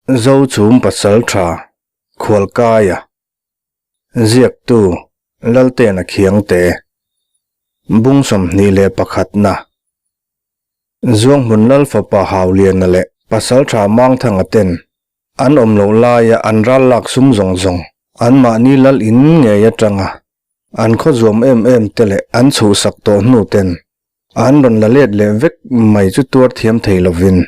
Zochhum Pasaltha Khualkaia Ziaktu Laltena Khiangte Bung 21 na Zuanghmun Lal fapa Hauliana leh Pasaltha Mangthanga ten an awm loh laia an ral lak sum zawng zawng anmahni lal in ngei atanga an khaw zuam em em te leh an chhuhsak tawh hnu ten An rawn la let leh vek mai chu tuar thiam thei lovin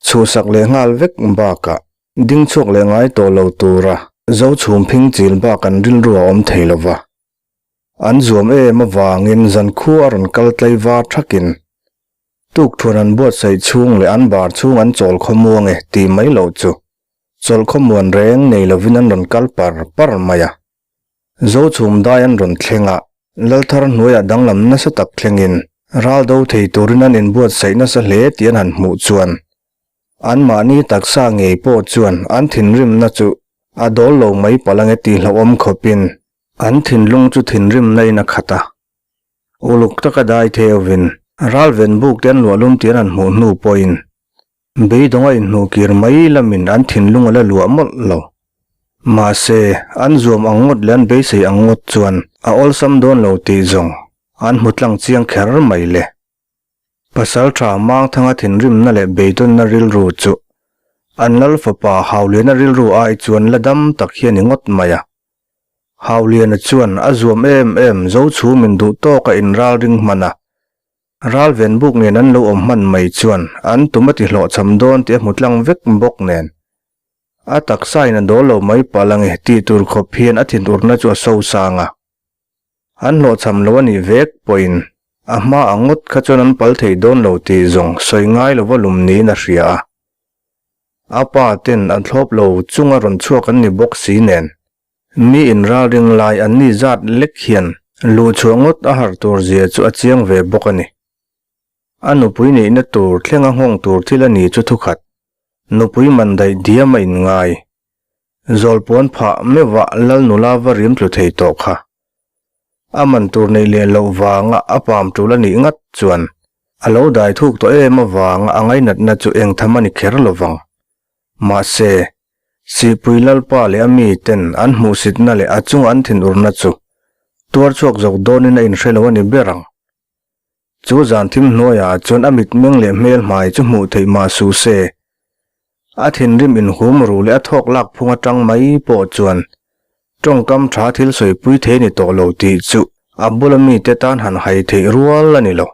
chhuhsak leh nghal vek bakah ding chhuak leh ngai tawh lo tura zo chhum phing chil bak an rilru a awm thei lova. An zuam em avangin zankhua a rawn kal tlai var thakin tukthuan an buatsaih chhung leh an bar chhung an chawl khawmuang e tih mai loh chu chawlh khawmuan reng nei lovin an rawn kal par par mai a. Zo chhum dai an rawn thleng a, Lalthar hnuaiah danglam nasa tak thlengin ral do thei turin an inbuatsaih nasa hle tih an han hmuh chuan anmahni taksa ngei pawh chuan an thinrimna chu a dawl lo mai palh ange tih hlauhawm khawpin an thinlung chu thinrimna in a khat a. Uluk taka dai theuvin ral ven buk te an luahlum tih an han hmuh hnu pawhin Beidawng a inhnuhkir mai lamin an thinlung a la luah mawlh lo. Mahse, an zuam ang ngawt leh an beisei ang ngawt chuan a awlsam dawn lo tih zawng an hmu tlang chiang kher mai le. Pasaltha Mangthanga thinrimna leh beidawnna rilru chu an lal fapa Hauliana rilru ai chuan la dam tak hi a ni ngawt mai a. Hauliana chuan a zuam em em zo chhumin duh tawka inralring hman a, Ral ven buk nen an lo awm hman mai chuan an tum a ti hlawhchham dawn tih a hmu tlang vek bawk nen. A taksa in a dawl lo mai palh ange tih tur khawp hian a thinurna chu a so sang a. An hlawhchham lo a nih vek pawhin a hma ang ngawt kha chuan an pal thei dawn lo tih zawng sawi ngai lova lum niin a hria a. A pa ten an thlawp lo chunga rawn chhuak an ni bawk si nen. Mi inralring lai an ni zat lek hian luhchhuah ngawt a harh tur zia chu a chiang ve bawk a ni. A nupui neihna tur thlenga nghawng tur thil a ni chu thukhat, nupui man daih diam a inngai. Zawlpuan phah meuhah lal nula va rim tlu thei tawh kha. A man tur neih leh loh vanga a pam tul a nih ngat chuan a lo dai thuk tawh em avanga a ngainatna chu engtham a ni kher lovang. Mahse, Sihpui Lalpa leh a miten an hmuhsitna leh a chunga an thinurna chu tuar chhuak zawk dawnin a inhre lo a ni ber ang. Chu zan thim hnuaiah chuan a mitmeng leh hmel hmai chu hmuh theih mah suh se, a thinrim inhum ru leh a thawk lak phung atang mai pawh chuan tawngkam tha thil sawipui thei ni tawh lo tih chu a bula mite tan han hai theih rual a ni lo.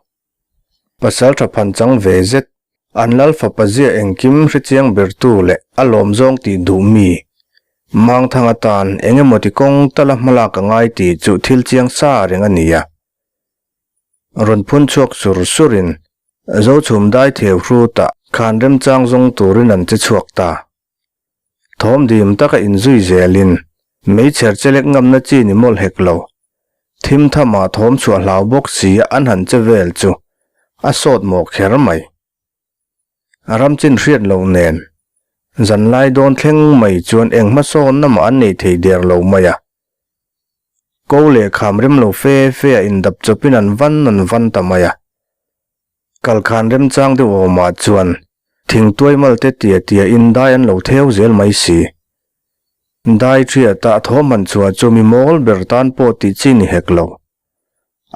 Pasal tha phan chang ve zet, an lal fapa zia engkim hrechiang bertu leh a lawm zawng tih duh mi, Mangthang atan eng emaw ti kawng tala hmalak a ngai tih chu thil chiang sa reng a ni a. Rawn phun chhuak sur surin Zochhum dai theu hrutah khan remchang zawng turin an che chhuak ta. Thawm dim taka inzui zelin meichher chelek ngamna chi ni mawlh hek lo. Thim thamah thawm chhuah hlau bawk si a an han che vel chu a sawt mawh kher mai. Ram chin hriat loh nen zanlai dawn thleng mai chuan eng hmasawnna mah an nei thei der lo mai a. Ko leh kham rem lo fe fe a indap chawpin an van an van ta mai a. Kalkhan remchang deuh awmah chuan thingtuai malte tia tia in dai an lo theu zel mai si. Dai thiata thaw hman chhuah chu mi mawl ber tan pawh tih chi ni hek lo.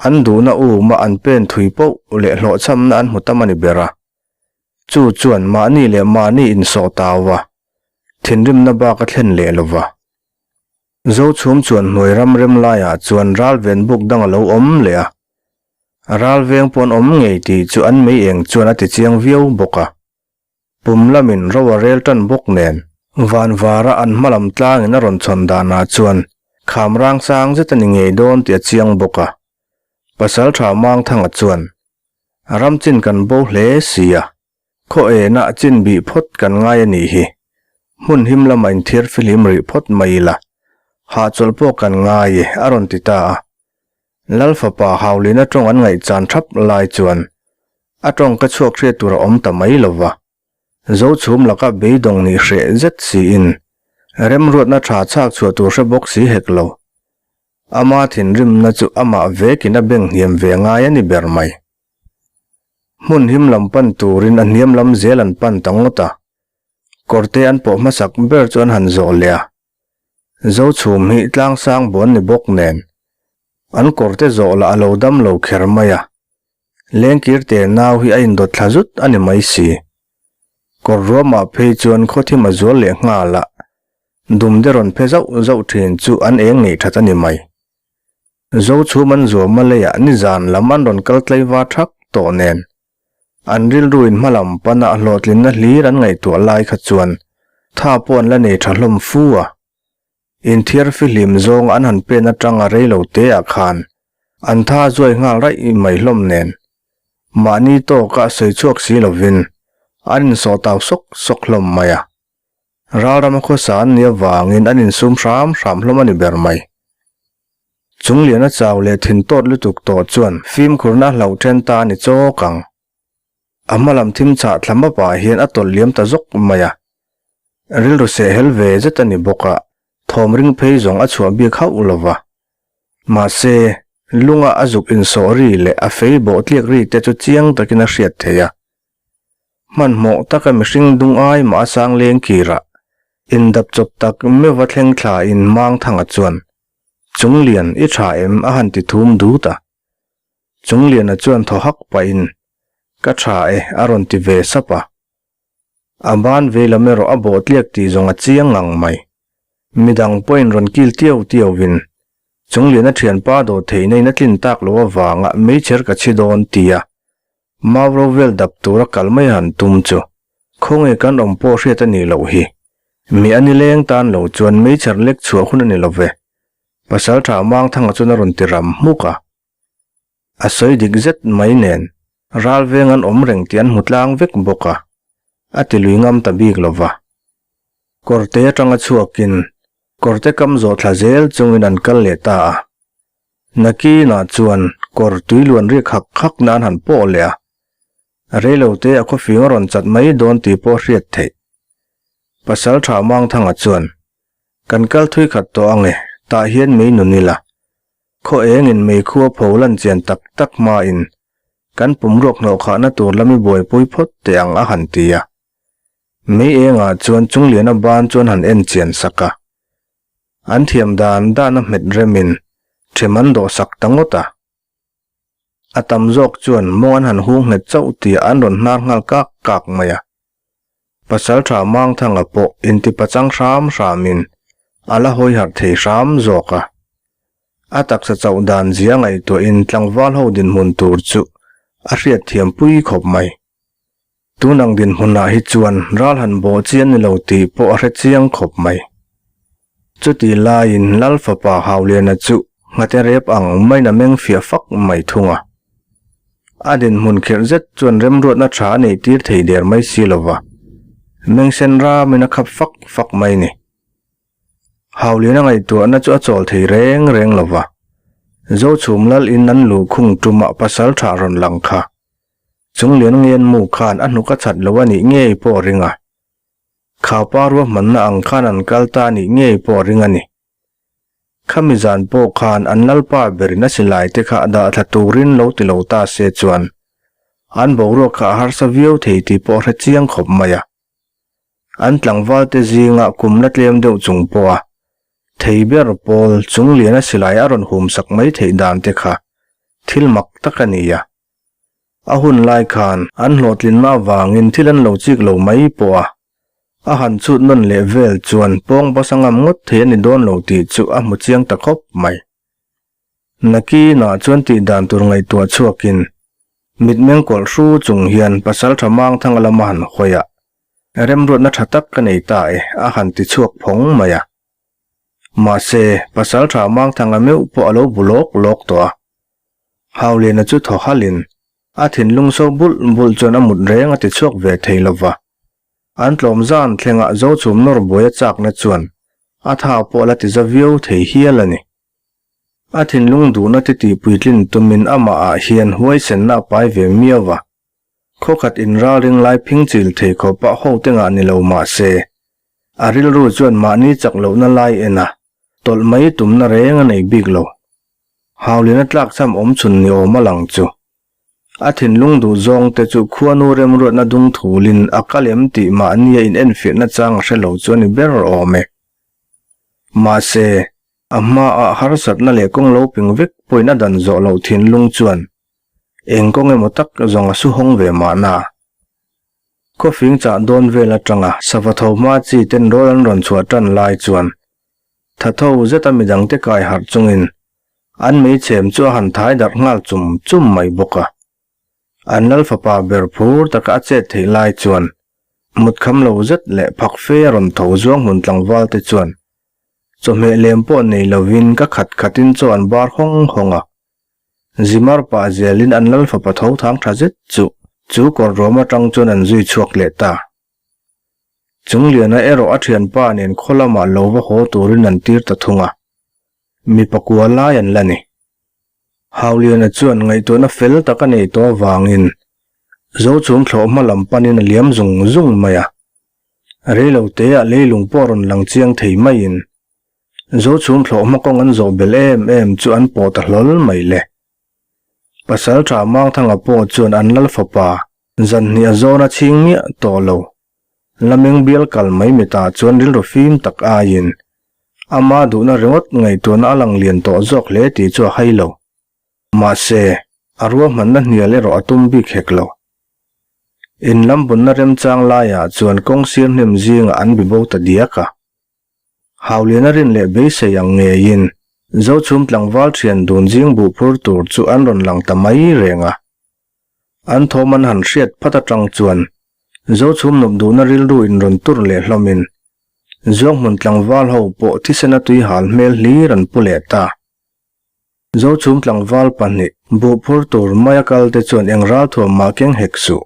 An duhna uma an pen thui poh leh hlawhchhamna an hmu tam a ni ber a. Chu chuan mahni leh mahni insawh tau a, thinrimna bak a thlen leh lo va. Zochhum chuan hnuai ram rem laiah chuan ral ven buk dang a lo awm leh a. Ral veng pawn awm ngei tih chu an mei eng chuan a ti chiang viau bawk a. Pum lamin ro a rel tan bawk nen van vara an hma lam tlangin a rawn chhawn danah chuan kham rang sang zet a ni ngei dawn tih a chiang bawk a. Pasaltha Mangthanga chuan, Ram chin kan bo hle si a, khaw enah chin bih phawt kan ngai a nih hi. Hmun him lamah inthiar fihlim rih phawt mai ila, hahchawlh pawh kan ngai e, a rawn ti ta a. Lal fapa Haulina tawng an ngaihchan thap lai chuan a tawng ka chhuak hriat tur a awm ta mai lo va. Zochhum laka beidawng nih hreh zet siin remruatna tha chhak chhuah tur hre bawk si hek lo. Ama thinrimna chu amah vekin a beng hniam ve ngai a ni ber mai. Hmun him lam pan turin a hniam lam zel an pan ta ngawt a. Kawrte an pawh hmasak ber chu an han zawh leh a. Zochhum hi tlangsang buan ni bawk nen an kawrte zawh lah a lo dam lo kher mai a. Lengkir te nau hi a indawt thla zut a ni mai si. Kawr ruamah phei chuan khawthim a zual leh nghal a, dumde rawn phe zauh zauh thin chu an eng neih that a ni mai. Zochhum an zuam a leiah nizan lam an rawn kal tlaiva thak tawh nen An rilruin hmalam pana hlawhtlinna hlir an ngaihtuah lai kha chuan tha pawh an la nei tha hlawm fu a. Inthiar fihlim zawng an han pen atanga rei lo te ah khan an tha zuai nghal raih mai hlawm nen mahni tawka sawi chhuak si lovin an insawh tau sawk sawk hlawm mai a. Ralrama khawsa an nih avangin an insum hram hram hlawm a ni ber mai. Chungliana chau leh thin tawt lutuk tawh chuan fimkhurna a hlauh then ta a ni chawk ang. A hma lam thim chah thla map ah hian a tawlh liam ta zawk mai a. Rilru seh hel ve zet a ni bawk a, thawm ring phei zawng a chhuah bik hauh lo va. Mahse, lunga a zuk insawh ri leh a fei bawh tliak ri te chu chiang takin a hriat theih a. Hmanhmawh taka mihring dung ai mah a sang leng kirah indap chawp tak meuh va thleng thla in Mangthanga chuan, Chunglian, i tha em? a han ti thum dut a. Chungliana chuan thaw hak pahin, Ka tha e, a rawn ti ve sap a. A ban vei lam erawh a bawh tliak tih zawng a chiang ngang mai. Midang pawhin rawn kil tiau tiauin, Chungliana thianpa dawh theihna in a tlin tak loh avanga meichher ka chhi dawn tia Mau ro vel dap tura kal mai han tum chu khawnge kan awm pawh hriat a nih loh hi. Mi a ni leng tan lo chuan meichher lek chhuah hun a ni lo ve. Pasaltha Mangthanga chuan a rawn ti ram hmuk a. A sawi dik zet mai nen ral veng an awm reng tih an hmu tlang vek bawk a, a ti lui ngam ta bik lo va. Kawrte atanga chhuakin kawrte kam zawh thla zel chungin an kal leh ta a. Nakinah chuan kawr tui luan riak hak hak nan han pawh leh a, reilote a khawfing a rawn chat mai dawn tih pawh hriat theih. Pasal tha Mangthanga chuan, Kan kal thui khat tawh ang e, tah hian mei nun ila. Khaw engin mei khua pho lan chian tak tak hmain kan pumruak hnawhkhahna tur lam i buaipui phawt teh ang a han ti a. Mei engah chuan Chungliana ban chuan han en chian sak a. An thiam dan dan a hmet remin ṭhem an dawh sak ta ngawt a. A tam zawk chuan mawng an han hung nghet chauh tih an rawn hnar nghal kak kak mai a. Pasalṭha Mangthanga pawh intipachang hram hramin a la hawi harh thei hram zawk a. A taksa chauh dan zia ngaihtuahin tlangval ho dinhmun tur chu a hriatthiam pui khawp mai. Tun ang dinhmunah hi chuan ral han bawh chi a ni lo tih pawh a hre chiang khawp mai. Chutih laiin Lal fapa Hauliana chu nghate rep ang maiin a meng fiah fak mai thung a. A dinhmun khirh zet chuan remruatna tha a neih tir thei der mai si lo va, meng sen ramin a khap fak fak mai ni. Hauliana ngaihtuahna chu a chawl thei reng reng lo va, Zochhum Lal in an luhkhung tumah pasal tha rawn lang kha. Chunglian ngen mu khan a hnuk a chat lo a nih ngei pawh a ring a. Khaupa ruahmanna ang khan an kal ta a nih ngei pawh a ring a ni. Khami zan pawh khan an lalpa berin a silai te kha dah thla turin lo ti lo ta se chuan an boruak kha a harsa viau thei tih pawh a hre chiang khawp mai a. An tlangval te zinga kum la tlem deuh chung pawha thei ber pawl Chungliana silai a rawn hum sak mai theih dan te kha thil mak tak a ni a. A hun lai khan an hlawhtlinna avangin thil an lo chik lo mai pawh a, a han chhut nawn leh vel chuan pawng basa ngam ngawt thei a ni dawn lo tih chu a hmu chiang ta khawp mai. Nakinah chuan tih dan tur ngaihtuah chhuakin mitmeng kawlh hru chung hian Pasaltha Mangthanga lama han hawi a, Remruatna tha tak ka nei ta e a han ti chhuak phawng mai a. Mahse, Pasaltha Mangthanga meuh pawh a lo bu lawk lawk tawh a. Hauliana chu thaw halhin a thinlung so bulh bulh chuan a mut reng a ti chhuak ve thei lo va. An tlawm zan thlengah Zochhum nawr buai a chakna chuan a tha pawh a la ti za viau thei hial a ni. A thinlung duhna te tihpuitlin tumin amahah hian huaisenna a pai ve miau va. Khawkhat inralring lai phing chil thei khawpah ho te ngah ni lo mah se, a rilru chuan mahni chak lohna lai en a, tawlh mai tumna reng a nei bik lo. Hauliana tlakchham awm chhun ni awm a lang chu. A thinlung duh zawng te chu khuanu remruatna dung thulin a kal em tih mahnia in enfiahna chang a hre lo chu a ni ber awm e. Mahse, a hmaah harsatna leh kawng lo ping vek pawhin a dan zawh loh thinlung chuan eng kawng emaw tak zawng a su hawng ve mahna. Khawfing chah dawn vel atanga sava tho hma chi ten rawl an rawn chhuah tan lai chuan tha tho zeta midangte kai harh chungin an meichhem chu a han thai darh nghal chum chum mai bawk a. An lal fapa ber phur taka a chet theih lai chuan mutkham lo zet leh phak fe a rawn tho zuang hmun tlangval te chuan chawhmeh lem pawh nei lovin ka khat khatin chaw an bar hawng hawng a. Zimar pah zelin an lal fapa tho thang tha zet chu chu kawr ruam atang chuan an zui chhuak leh ta. Chungliana erawh a thianpa nen khaw lamah lo va haw turin an tir ta thung a, mipa kua lai an la ni. Hauliana chuan ngaihtuahna fel tak a nei tawh avangin Zochhum thlawh hma lam panin a liam zung zung mai a, reiloteah leilung pawh rawn lang chiang thei maiin Zochhum thlawh hma kawng an zawh belh em em chu an pawh ta hlawl mai le. Pasal tha Mangthanga pawh chuan an lal fapa zan hnih a zawn a chhing miah tawh lo. Lameng bial kal mai mitah chuan rilru fim tak aiin ama duhna ringawt ngaihtuahna a lang lian tawh zawk hle tih chu a hai lo. Mahse, a ruahmanna hnial erawh a tum bik hek lo. In lam bunna remchang laiah chuan kawng sir hnem zingah an bibo ta diak a. Hauliana rin leh beisei ang ngeiin Zochhum tlangval thian dun zing buh phur tur chu an rawn lang ta mai reng a. An thawm an han hriat phat atang chuan Zochhum nawp duhna rilru in rawn tur leh hlawmin Zuanghmun tlangval ho pawh thisena tui hal hmel hlir an pu leh ta. Zochhum tlangval pahnih buh phur tur maia kal te chuan eng ralthuam mah keng hek suh.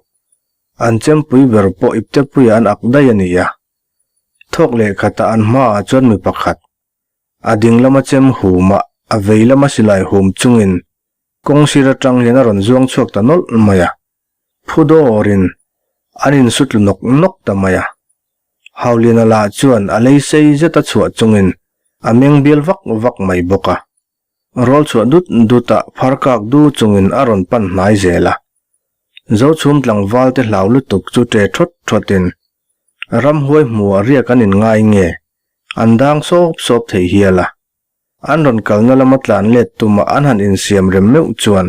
An chempui ber pawh iptepuiah an ak daih a ni a. Thawk leh khatah an hmaah chuan mi pakhat, a ding lama chem hum a, a vei lama silai hum chungin kawng sir atang hian a rawn zuang chhuak ta nawlh mai a. Phu dawrin an insu tlu nawk nawk ta mai a. Hauliana lah chuan a lei sei zeta chhuah chungin a meng bial vak vak mai bawk a. Rawl chhuah dut dut ah phar kak du chungin a rawn pan hnai zel a. Zochhum tlangval te hlau lutuk chu ṭe ṭhawt ṭhawt in ramhuai hmuh ah riak an in ngai nge an dang sawp sawp thei hial a. An rawn kalna lama tlan let tumah an han insiam rem meuh chuan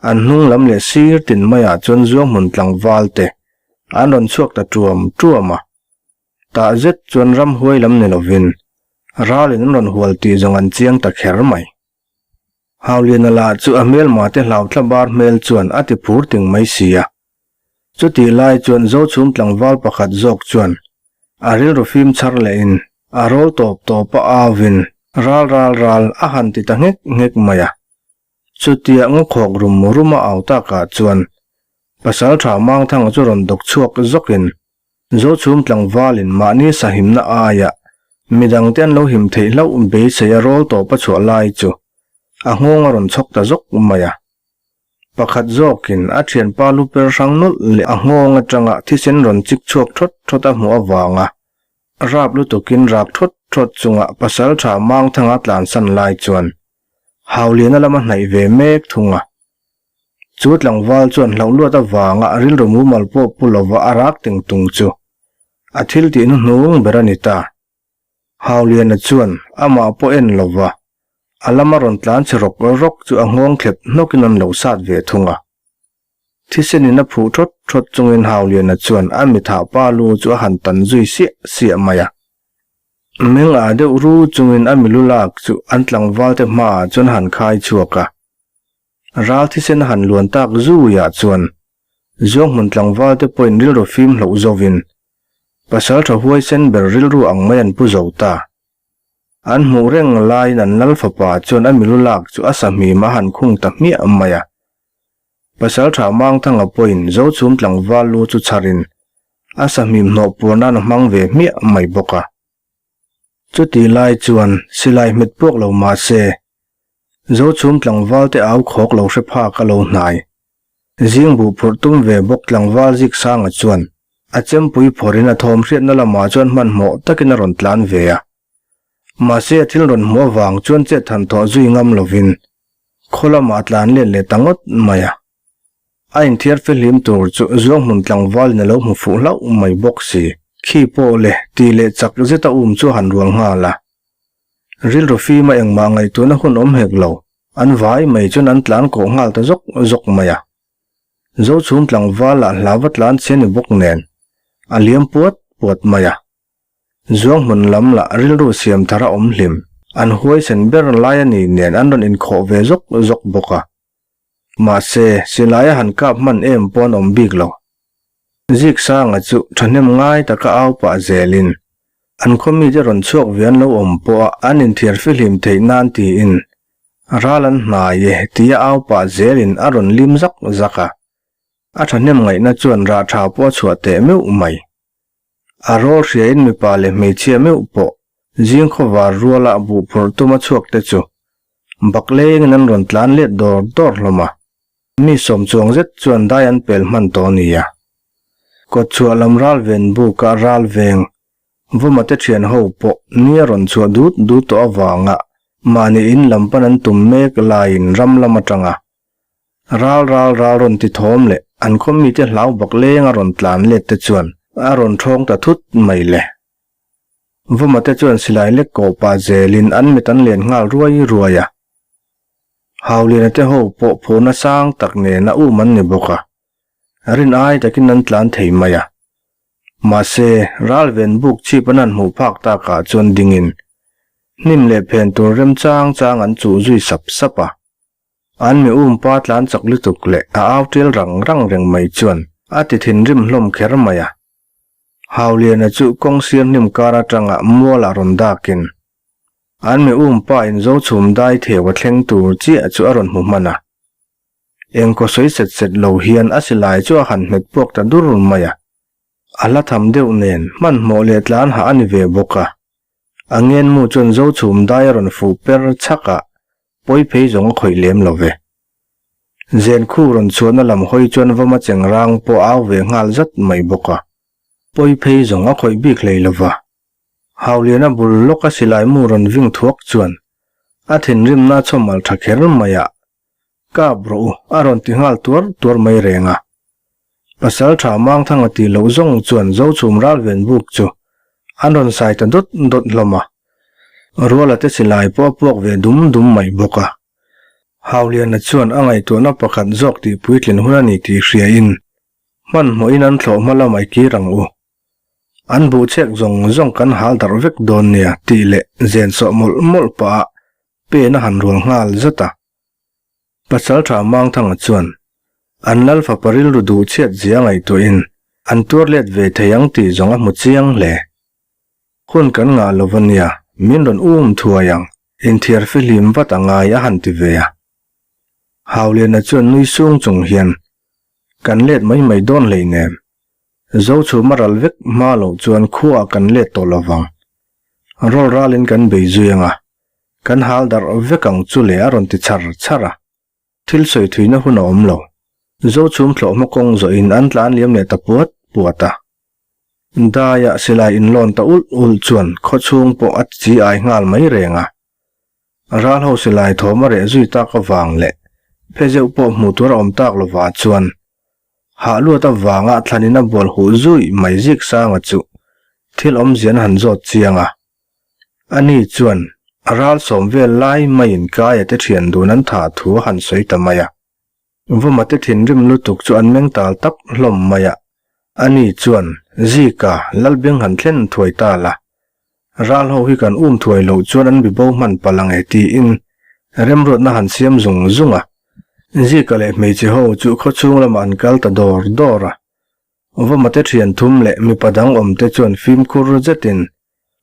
an hnung lam leh sir tin maiah chuan zuanghmun tlangval te an rawn chhuak ta ṭuam ṭuam a. Tah zet chuan ramhuai lam ni lovin ralin an rawn hual tih zawng an chiang ta kher mai. Hauliana lah chu a hmelma te hlau thla bar hmel chuan a ti phur ting mai si a. Chutih lai chuan Zochhum tlangval pakhat zawk chuan a rilru fim chhar lehin a rawl tawp tawp a auin ral ral ral a han ti ta nghek nghek mai a. Chutia ngawkhawk rum rum a au takah chuan Pasalṭha Mangthanga chu rawn dawk chhuak zawkin Zochhum tlangvalin mahni sahimna aia midangte an lo him theih hlauh beisei a rawl tawp a chhuah lai chu a nghawng a rawn chhawk ta zawk mai a. Pakhat zawkin a thianpa lu per hrang nawlh leh a nghawng atanga thisen rawn chik chhuak thawt thawt a hmuh avanga rap lutukin rak thawt thawt chunga pasaltha Mangthanga tlansan lai chuan Hauliana lama hnaih ve mek thung a. Chu tlangval chuan hlauh luat avanga a rilru mumal pawh pu lova a rak teng tung chu a thil tih hnuhnung ber a ni ta. Hauliana chuan amah pawh en lova a lama rawn tlan chhe rawk rawk chu a nghawng thlep hnawkin an lo sat ve thung a. Thisenin a phuh thawt thawt chungin Hauliana chuan a mithah pa lu chu a han tan zui siah siah mai a. Meng ah deuh ru chungin a milu lak chu an tlangvalte hmaah chuan a han khai chhuak a. Ral thisen a han luan tak zuiah chuan Zuanghmun tlangvalte pawhin rilru fim hloh zovin pasal tha huaisen ber rilru ang mai an pu zo ta. An hmuh reng laiin an lal fapa chuan a milu lak chu a sahmim a han khung ta hmiah mai a. Pasal tha Mangthanga pawhin Zochhum tlangval lu chu chharin a sahmim hnawh pur nan a hmang ve hmiah mai bawk a. Chutih lai chuan silai hmet puak lo mah se, Zochhum tlangval te au khawk lo hre phak a lo hnai. Zing buh phurh tum ve bawk tlangval Ziksanga chuan a chempui phawrhin a thawm hriatna lamah chuan hmanhmawh takin a rawn tlan ve a. Mahse a thil rawn hmuh avang chuan chet han thawh zui ngam lovin khaw lamah a tlan let leh ta ngawt mai a. A inthiar fihlim tur chu Zuanghmun tlangvalin a lo hmu fuh hlauh mai bawk si. Khi pawh le tih leh chak zeta um chu a han rual nghal a. Rilru fima engmah ngaihtuahna hun awm hek lo, an vai mai chuan an tlan kawh nghal ta zawk zawk mai a. Zochhum tlangval lah hlauva tlan che ni bawk nen, a liam puat puat mai a. Zuanghmun lam lah rilru siam thar a awm hlim, an huaisen ber lai a ni nen an rawn inkhawh ve zawk zawk bawk a. Mahse, silai a han kap hman em pawh an awm bik lo. Ziksanga chu thahnem ngai taka au pah zelin, an khaw mite rawn chhuak ve an lo awm pawh a an inthiar fihlim theih nan tiin, Ral an hnai e tia au pah zelin a rawn lim zak zak a. A thahnem ngaihna chuan rah tha pawh a chhuah teh meuh mai. A rawl hriain mipa leh hmeichhia meuh pawh zing khawvar ruala buh phurh tuma chhuak te chu baklengin an rawn tlan let dawr dawr hlawm a. Mi sawm chuang zet chuan dai an pel hman tawh a nia. Kawtchhuah lam ral ven buka ral veng Vawma te thian ho pawh ni a rawn chhuah dut dut tawh avanga mahni in lam pan an tum mek laiin ram lam atanga ral ral ral rawn ti thawm leh an khaw mite hlau bak leng a rawn tlan let te chuan a rawn thawng ta thut mai le. Vawma te chuan silai lek kawh pah zelin an mit an len nghal ruai ruai a. Hauliana te ho pawh phurna sang tak nena um an ni bawk a, rin ai takin an tlan thei mai a. Mahse, ralven buk chhip an han hmuh phak takah chuan dingin hnim leh phen tur remchang chang an chuh zui sap sap a. An mi umpa tlan chak lutuk leh a au tial rang rang reng mai chuan a ti thinrim hlawm kher mai a. Hauliana chu kawng sir hnim kar atanga mualah rawn dakin an mi umpa in zo chhum dai theu a thleng tur chiah chu a rawn hmu hman a. Engkaw sawi set set lo hian a silai chu a han hmet puak ta dur mai a. A hla tham deuh nen hmanhmawh leh tlan hah a ni ve bawk a. A ngenmu chuan zo chhum dai a rawn fuh per chhak a, pawi phei zawng a khawih lem lo ve. Zen khu rawn chhuahna lam hawi chuan vawma cheng rang pawh a au ve nghal zat mai bawk a. Pawi phei zawng a khawih bik hlei lo va. Hauliana bul lawka silai mu rawn ving thuak chuan a thinrimna chhawm al tha kher mai a. Kap rawh u, a rawn ti nghal tuar tuar mai reng a. Pasal tha Mangthanga tih loh zawng chuan Zochhum ralven buk chu an rawn sai ta dawt dawt hlawm a. Ruala te silai pawh a puak ve dum dum mai bawk a. Hauliana chuan a ngaihtuahna pakhat zawk tih puitlin hun a ni tih hriain hmanhmawhin an thlawh hma lamah i kir ang u. An buhchek zawng zawng kan hal darh vek dawn nia tih leh zen sawh mawlh mawlh pah a pen a han rual nghal zat a. Pasalṭha Mangthanga chuan an lal fapa rilru duh chhiat zia ngaihtuahin an tuar let ve thei ang tih zawng a hmu chiang hle. Hun kan ngah lo va nia, min rawn um thuai ang, inthiar fihlim vat a ngai a han ti ve a. Hauliana chuan nui sung chung hian, Kan let mai mai dawn hleinem, Zochhum a ral vek hma loh chuan khuaah kan let tawh lo vang. Rawl ralin kan bei zui ang a, kan hal darh vek ang chu le a rawn ti char char a. Thil sawi thuina hun a awm lo. Zochhum thlawh hma kawng zawhin an tlan liam leh ta puat puat a. Daiah silai inlawn ta ulh ulh chuan khawchhung pawh a chi ai nghal mai reng a. Ral ho silai thawm a reh zui tak avang leh phe zeuh pawh hmuh tur a awm tak lovah chuan Hah luat avanga thlanin a bual huh zui mai zik sanga chu thil awmzian han zawt chiang a. Ani chuan a ral sawm vel lai maiin Kaia te thian dun an thah thu a han sawi ta mai a. Vawma te thinrim lutuk chu an meng tal tap hlawm mai a. Ani chuan Zika Lalbeng han thlen thuai ta la. Ral ho hi kan um thuai loh chuan an bibo hman palh ang e tiin remruatna han siam zung zung a. Zika leh hmeichhe ho chu khawchhung lamah an kal ta dawr dawr a. Vawmate thian thum leh mipa dang awmte chuan fimkhur zetin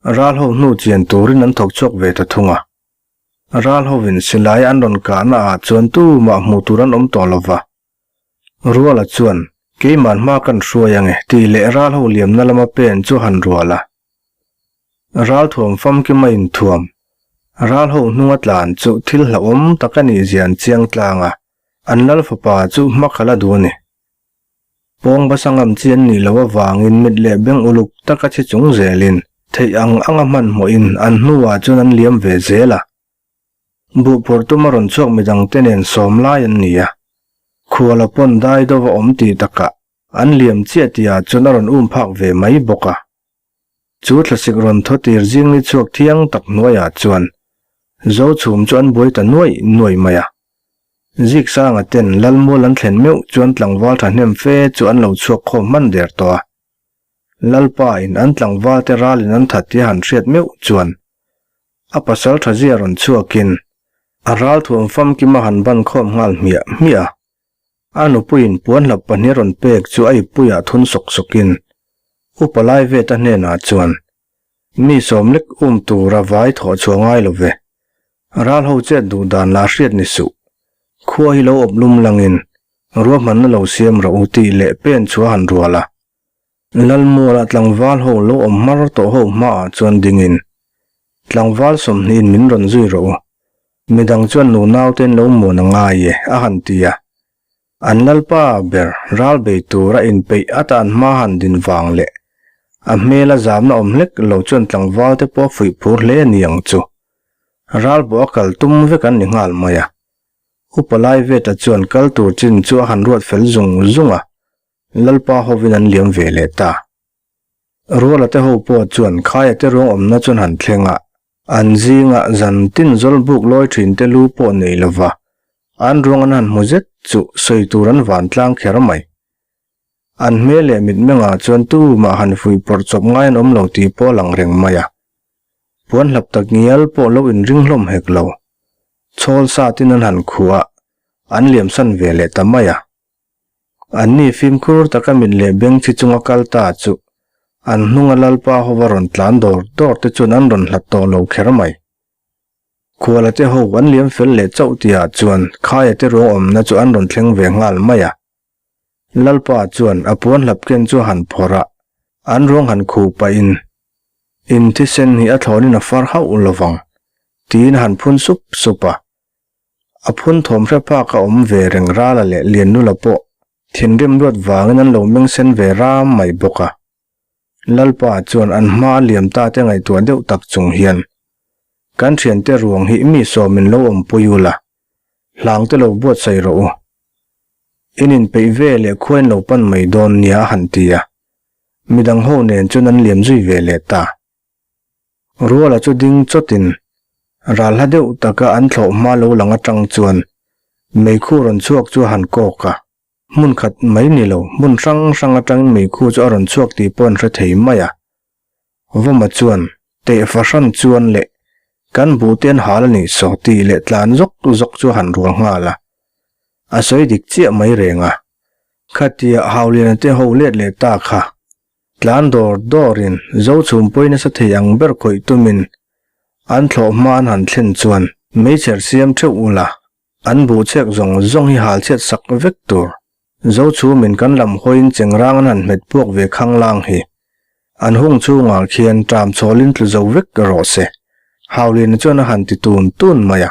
ral ho hnu chian turin an thawk chhuak ve ta thung a. Ral hovin silai an rawn kahna ah chuan tumah hmuh tur an awm tawh lova. Ruala chuan, Keiman hma kan hruai ange tih leh ral ho liamna lama pen chu han rual a. Ral thuam famkim a inthuam. Ral ho hnunga tlan chu thil hlauhawm tak a nih zia an chiang tlang a, an lal fapa chu hma khalh a duh a ni. Pawng basa ngam chi an nih loh avangin mit leh beng uluk taka chhi chung zelin theih ang anga hmanhmawhin an hnuah chuan an liam ve zel a. Buhphawrh tuma rawn chhuak midangte nen sawm lai an ni a. Khuala pawn dai deuh a awm tih takah an liam chiah tihah chuan a rawn um phak ve mai bawk a. Chu thlasik rawn thaw tir zing ni chhuak thiang tak hnuaiah chuan Zochhum chu an buai ta nuaih nuaih mai a. Ziksanga ten Lalmual an thlen meuh chuan tlangval thahnem fe chu an lo chhuak khawm hman der tawh a. Lalpa in an tlangval te ral in an that tia han hriat meuh chuan a pasal tha zia rawn chhuak in a ral thuam famkim a han ban khawm nghal hmiah hmiah a. A nupui in puanhlap pahnih rawn pek chu a ippui ah thun sawk sawk in upa lai ve ta hnen ah chuan mi sawm lek um tur a vai thawh chhuah ngai lo ve. Ral ho chet duh dan lah hriat ni suh. Khua hi lo awp lum lang in ruahmanna lo siam rawh u tih leh pen chhuah a han rual a. Lalmuala tlangval ho lo awm hmar tawh ho hmaah chuan dingin, Tlangval sawmhnihin min rawn zui rawh u. Midang chuan nunauten lo muan a ngai e, a han ti a. An lalpa ber ral bei tura inpeih atan hma han din vang leh a hmela zamna awm hlek lo chuan tlangval te pawh a fuih phur hle a ni ang chu. Ral bawh a kal tum vek an ni nghal mai a. Upa Laiveta chuan kal tur chin chu a han ruat fel zung zung a. Lalpa hovin an liam ve leh ta. Ruala te ho pawh chuan khaia te ruang awmna chuan han thleng a, an zinga zan tin zawl buk lawi thin te lu pawh nei lova an ruang an han hmu zet chu sawi tur an van tlang kher mai. An hmel leh mitmengah chuan tumah han fuih pawrh chawp ngai an awm lo tih pawh a lang reng mai a. Puan hlap tak ngial pawh lo inring hlawm hek lo. Chhawl sa tin an han khuh a, an liamsan ve leh ta mai a. Anni fimkhur taka mit leh beng chi chunga kal ta chu an hnunga Lalpa hova rawn tlan dawr dawr te chuan an rawn hlat tawh lo kher mai. Khuala te ho an liam fel leh chauh tihah chuan Khaia te ruang awmna chu an rawn thleng ve nghal mai a. Lalpa chuan a puan hlap ken chu a han phawrh a, an ruang han khuh pahin, In thisen hi a thlawnin a far hauh lovang, tiin a han phun sup sup a. A phun thawm hre phak a awm ve reng Rala leh Liannula pawh thinrim luat vangin an lo meng sen ve ram mai bawk a. Lalpa chuan an hma a liam ta te ngaihtuah deuh tak chung hian, Kan thiante ruang hi mi sawmin lo awmpui u la, hlang te lo buatsaih rawh u. In inpeih ve leh khua in lo pan mai dawn nia a han ti a. Midang ho nen chuan an liam zui ve leh ta. Ruala chu ding chawtin ral hla deuh taka an thlawh hma lo lang atang chuan meikhu rawn chhuak chu a han kawk a. Hmun khat mai ni lo, hmun hrang hrang atangin meikhu chu a rawn chhuak tih pawh an hre thei mai a. Vawma chuan teh fahran chuan leh kan buh te an hal a nih saw tih leh tlan zawk zawk chu a han rual nghal a. A sawi dik chiah mai reng a. Khatia Hauliana te ho let leh ta kha Tlan dawr dawrin Zochhum pawi nasa thei ang ber khawih tumin an thlawh hma an han thlen chuan meichher siam theuh ula, an buhchek zawng zawng hi hal chhiat sak vek tur. Zochhumin kan lam hawiin chengrang an han hmet puak ve khanglang hi an hung chhungah khian ṭam chhawlin tlu zo vek rawh se, Hauliana chuan a han ti tun tun mai a.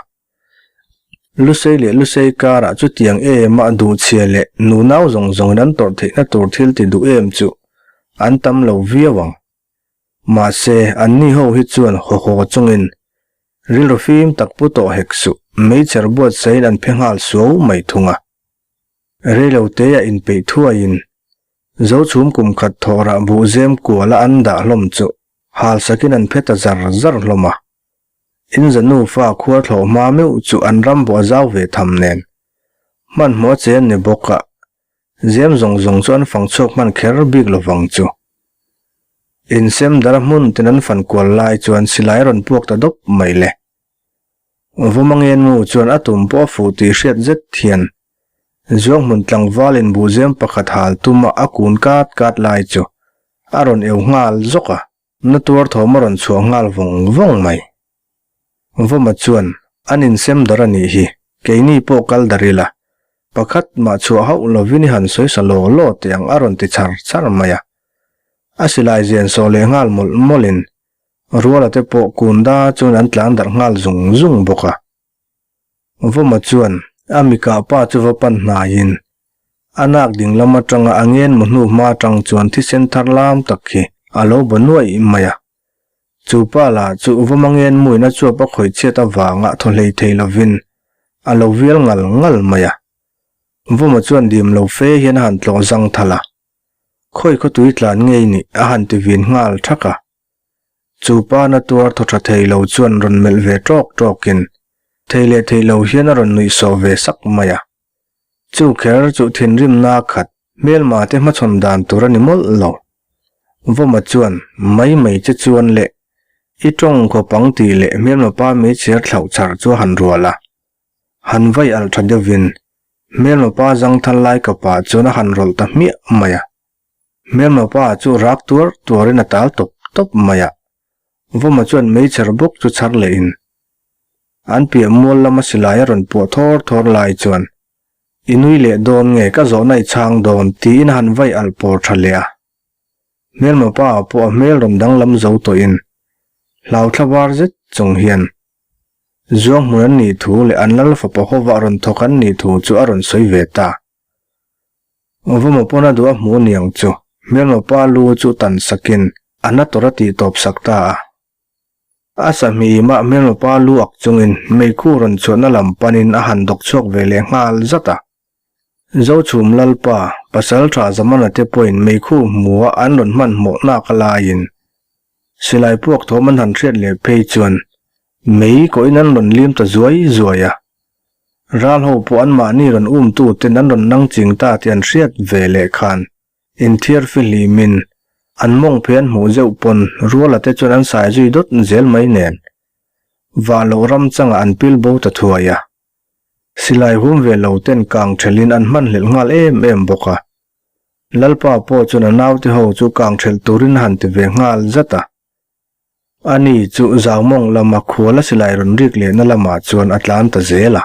Lusei leh Lusei karah chutiang em a duhchhia leh nunau zawng zawngin an tawrh theihna tur thil ti duh em chu an tam lo viau ang. Mahse, anni ho hi chuan haw haw chungin rilru fim tak pu tawh hek suh, meichher buatsaiin an phe nghal suau mai thung a. Reilotea inpeih thuaiin Zochhum kum khat thawhrah buhzem kuala an dah hlawm chu halsakin an phe ta zar zar hlawm a. Inza nufa khuar thlawh hma meuh chu an ram bawh a zau ve tham nen. Hmanhmawh a che an ni bawk a, zem zawng zawng chu an fang chhuak hman kher bik lovang chu. Insem dara hmun ten an fan kual lai chuan silai a rawn puak ta dawp mai le. Vawmangenmu chuan a tum pawh a fuh tih hriat zet hian Zuanghmun tlangval in buhzem pakhat hal tuma a kun kat kat lai chu a rawn eu nghal zawk a. Na tuar thawm a rawn chhuah nghal vawng vawng mai. Vawma chuan, An insem dar a nih hi, keini pawh kal dar ila. Pakhat mah chhuah hauh lovin i han sawi sa law law teh ang a rawn ti char char mai a. A silai zen sawh leh nghal mawlh mawlhin Ruala te pawh kun da chuan an tlan darh nghal zung zung bawk a. Vawma chuan a mikah pa chu va pan hnaiin a nak ding lam atanga a ngen mu hnu hma atang chuan thisen thar lam tak hi a lo ba nuaih mai a. Chu pa lah chu Vawma ngen muin a chuap a khawih chhiat avanga thaw hlei thei lovin a lo vial ngal ngal mai a. Vawma chuan dim lo fe hian a han tlawh zang thal a. Khawi khaw tui tlan ngei nih a han ti vin nghal thak a. Chu pa na tuar thaw tha thei lo chuan rawn melh ve tawk tawkin thei leh thei lo hian a rawn nuih sawh ve sak mai a. Chu kher chu thinrimna khat hmelma te hmachhawn dan tur a ni mawlh lo. Vawma chuan mai mai che chuan leh i tawng khawp ang tih leh hmelma pa meichher thlauh char chu a han rual a. Han vai alh tha deuhin hmelma pa zangthal lai ka pa chuan a han rawlh ta hmiah mai a. Hmelma pa chu rak tuar tuarin a tal tawp tawp mai a. Vawma chuan meichher bawk chu chhar lehin an piah mual lama silai a rawn puah thawr thawr lai chuan i nui leh dawn nge ka zawhna i chhang dawn tiin a han vai alh pawr tha leh a. Hmelma pa pawh a hmel rawn danglam zo tawhin hlauthla var zet chung hian Zuang hmun an nih thu leh an lal fapa hova rawn thawk an nih thu chu a rawn sawi ve ta. Vawma pawn a duh a hmuh niang chu hmelma pa lu chu tan sakin a na tawrh a tih tawp sak ta a. A sahmim ah hmelma pa lu ak chungin meikhu rawn chhuahna lam panin a han dawk chhuak ve leh nghal zat a. Zochhum Lalpa, Pasaltha Zamana te pawhin meikhu hmuha an rawn hmanhmawh nak a laiin Silai puak thawm an han hriat leh phei chuan mei kawhin an rawn lim ta zuai zuai a. Ral ho pawh anmahni rawn um tu ten an rawn nang ching ta tih an hriat ve leh khan inthiar fihlimin an mawng phei an hmuh zeuh pawn ruala te chuan an sai zui dawt zel mai nen vah loh ram changah an pil bo ta thuai a. Silai hum ve lo ten kang thelhin an hmanhlelh nghal em em bawk a. Lalpa pawh chuan a naute ho chu kang thelh turin a han ti ve nghal zat a. Ani chu Zangmawng lama khuala silai rawn rik lehna lamah chuan a tlan ta zel a.